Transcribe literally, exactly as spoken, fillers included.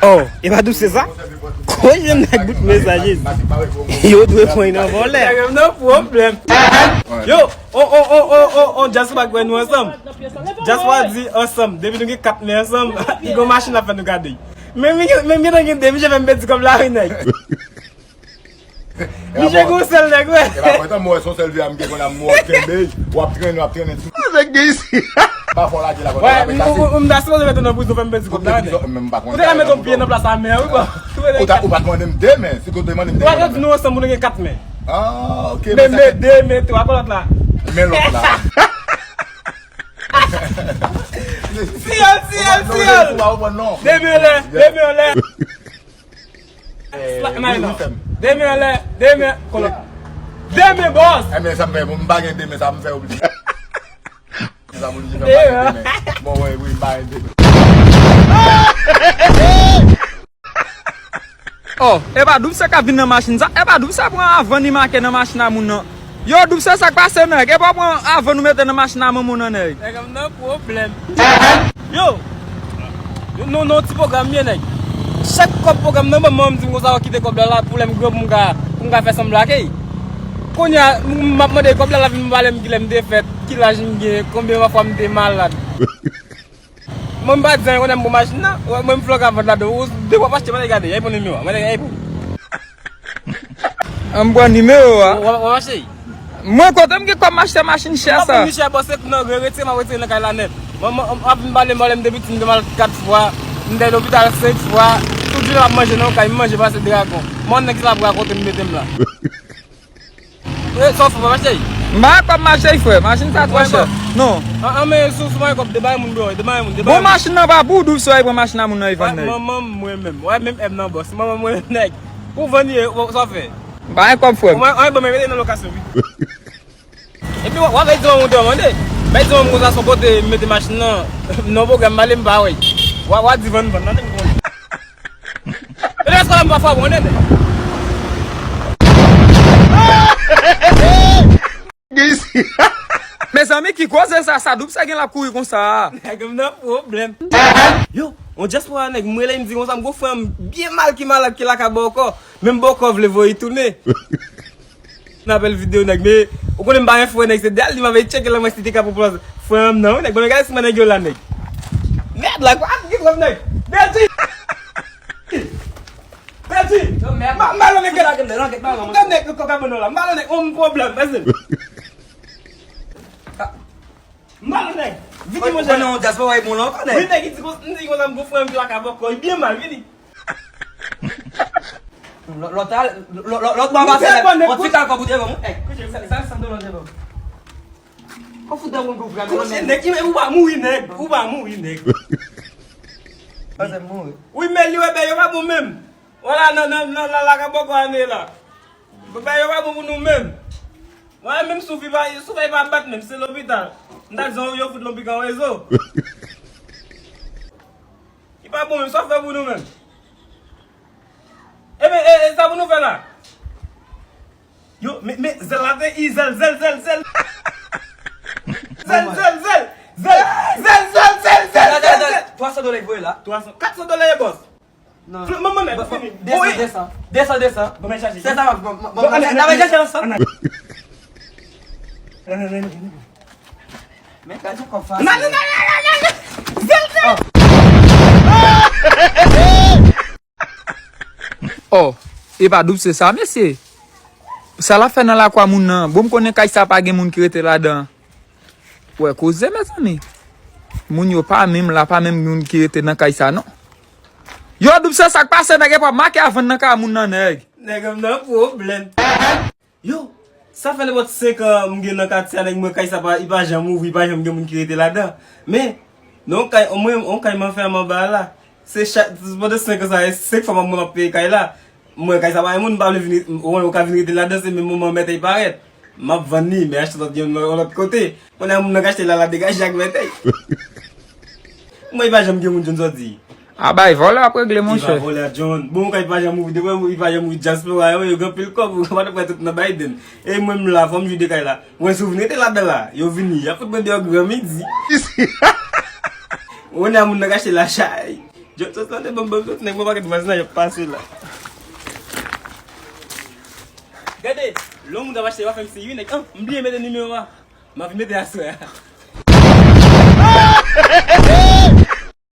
Oh, e pa tou se sa? Koze nèg bout mesaj. Yo dwe pran nan vòlè. Nèg nan pwoblèm. Yo, on, on, on, on, on, on, Jasper pa kwè nou ansanm. Jasper di ansanm, depi nou gen kat men ansanm, li gon machin la fè nou gade. Men, men, men, men, gen de, misye fè m pèdi kòb la, wi, nèg. Misye gen yon sèl nèg, wè. E pa mwen, tan mwen, se yon sèl vi a m gen, konn a mwen, w ap kenbe, w ap trennen, w ap trennen. Nèg gen isi. Pa fò lage la, konn a mwen, m ta sipoze mete nan prizon, fè m pèdi kòb la, nèg. Ou te ka mete yon pye nan plas a men, wi, bò. Ou ta, ou pa t mande m de men, si kote mande m de men. Ou pa di nou ansanm, nou gen kat men. Ah, ok, men, men de, men twa, kon lòt la. Men lòt la. Siyòl, siyòl, siyòl. De men anlè, de men anlè. Slap mwen non. De men anlè, de men, kon lòt. De men, bòs. E men sa m fè, m pa gen de men, sa m fè oblije. Sa m oblije fè, m pa gen de men. Bon, wi, wi, m pa gen de men. Oh, e pa Doub se k ap vin nan machin sa. E pa Doub se pran avan ni make nan machin a moun nan. Yo, Doub se sa k pase, nèg. E pa pran avan nou mete nan machin a manman w nan, nèg. Nèg, m nan pwoblèm. Yo, yo, nou, nou ti pwogram ye, nèg. Chak kòb pwogram nan, manman m di m konsa, w kite kòb la la pou lè m gran pou m ka, pou m ka fè sanm blake. Kounye a, m, m ap mande kòb la la vin pale m kilè m te fèt, ki laj m gen, konbyen fwa m te malad. Mwen m pa di anyen, konnen m bon machin nan. Mwen m flòk a vant ladan. Ou de w ap achte, mwen te gade, ay pran nimewo a. Mwen te gade, ay pran. An m pran nimewo a. W ap achte? Mwen kote m gen kòb m achte machin chè sa. Mwen misye bòs nan re retire m ap retire nan kay la nèt. Mwen m ap vin pale m pale m depi ti m te malad kat fwa. M te lopital senk fwa. Tout jounen m ap manje nan yon kay, m manje pase dragon. Mwen nèg ki la pou rakonte m mete m la. E, sa w fè, pa mache? M pa gen kòb mache, frè. Machin sa twò chè. Non. An, an, men sou, sou mwen kòb, debare moun, bro. Debare moun, debare moun. Bon, machin nan pa pou w, Doub, si w pran machin nan moun nan, Ivan, nèg. Manman m, mwen menm. Wè, menm M nan bòs. Manman m, mwen menm, nèg. Pou vann ye, sa w fè? M pa gen kòb, frè m. Mwen, an, bon, men mete nan lokasyon, wi. Epi, w ap di manman w te mande. Bay di manman konsa, se yon kote, m mete machin nan. Non, pwogram, m ale, m pa wè. W ap, w ap di vann, vann, nan, m konnen. E lè sa m pa fwa bon, nèg. Mezanmi, ki koze sa, sa Doub sa gen l ap kouri konsa a? Nèg, m nan pwoblèm. Yo, yon dyaspora nèg, m rele, m di konsa, m gon frè m byen mal ki malad ki lakay bòkò. Menm bòkò vle voye tounen. Nan apèl videyo nèg, men ou konnen m pa gen frè nèg, se dèyè li m ap tcheke la, mwen si te ka pran plas frè m nan, wi, nèg. Bon, men gade si mwen nèg yo la, nèg. Mèd la, kwa, gen twòp nèg. Bèdi! Bèdi! M ba w nèg, m ba w nèg, kòk abandon la, m ba w nèg, yon pwoblèm, mezanmi. M ba w nèg. Vini, monchè. Konnen yon dyaspora e bon la ankò, nèg. Wi, nèg, li di konsa, m di konsa, m gon frè m ki lakay bòkò, li byen mal, vini. Lòt, lòt, lòt, lòt, lòt bò a pase, on ti kal kòb ou te ban mwen. Sa, sa, san dola ou te ban mwen. Ou fout dan moun pou frè m. Kouche nèg, ou pa mouri nèg, ou pa mouri nèg. Pase m mouri. Wi, men li wè bèy yo pa bon menm. Wala, nan, nan, nan, nan, lakay bòkò ane la. Bèy yo pa bon pou nou menm. Wala, menm souf li pa, souf li pa bat menm, se lopital. M ta di yo fout l yon pikan rezo. Li pa bon menm, sa w fè pou nou menm? Ebyen, e, e, sa pou nou fè la? Yo, men, men, zèl la te, i, zèl, zèl, zèl, zèl. Zèl, zèl, zèl. Zèl, zèl, zèl, zèl, zèl, zèl. Twa san dola voye la. Twa san, kat san dola ye, bòs. Non. Manman nèg, fini. Desan, desan. Desan, desan. Bon, men chache. Se sa, bon, bon, bon, n a chache ansanm. Men gade yon kòb fasil. Nan, nan, nan, nan, nan, nan. Zèl, zèl. Oh, e pa Doub se sa, mesye. Sa l ap fè nan lakwa moun nan? Bon, m konnen kay sa pa gen moun ki rete ladan. Wè, koze, mezanmi. Moun yo pa menm la, pa menm moun ki rete nan kay sa, non. Yo, Doub se sa k pase, nèg, e pa make a vann nan kay moun nan, nèg. Nèg, m nan pwoblèm. Yo, sa fè nenpòt senk an m gen nan katye a, nèg, mwen kay sa pa, li pa janm ouvri, pa janm gen moun ki rete ladan. Men, nan yon kay, mwen, yon kay m anfèmen anba la. Se chak, pandan senk an sa, e senk fwa m ap, mwen m ap peye kay la. Mwen, kay sa pa gen moun, m pa vle vin, ou, ou ka vin rete ladan, se menm moman mèt li parèt. M ap vann li, men achte lòt, yon lòt kote. Kounye a moun nan k achte la, la degaje ak mèt li. Mwen, li pa janm gen moun, John, sa w di. A bay vòlè ap regle, monchè. Li pa vòlè, John. Bon, kay pa janm ouvri, depi li pa janm ouvri dyaspora yo, yo gen anpil kòb, ou pa t ap wè tout nan Biden. E mwen, m la, fò m jwi de kay la. Mwen, si w vin rete ladan la, yo vini, y ap fout mwen deyò gran midi. Ou konnen moun nan k achte la chay. Johnson, tande, ban m, ban m, nèg mwen pa gen vwazin nan, y ap pase la. Gade, lè moun t ap achte, w ap fè m siy wi, nèg. Ah, m bliye mete nimewo a. M ap vin mete aswè a.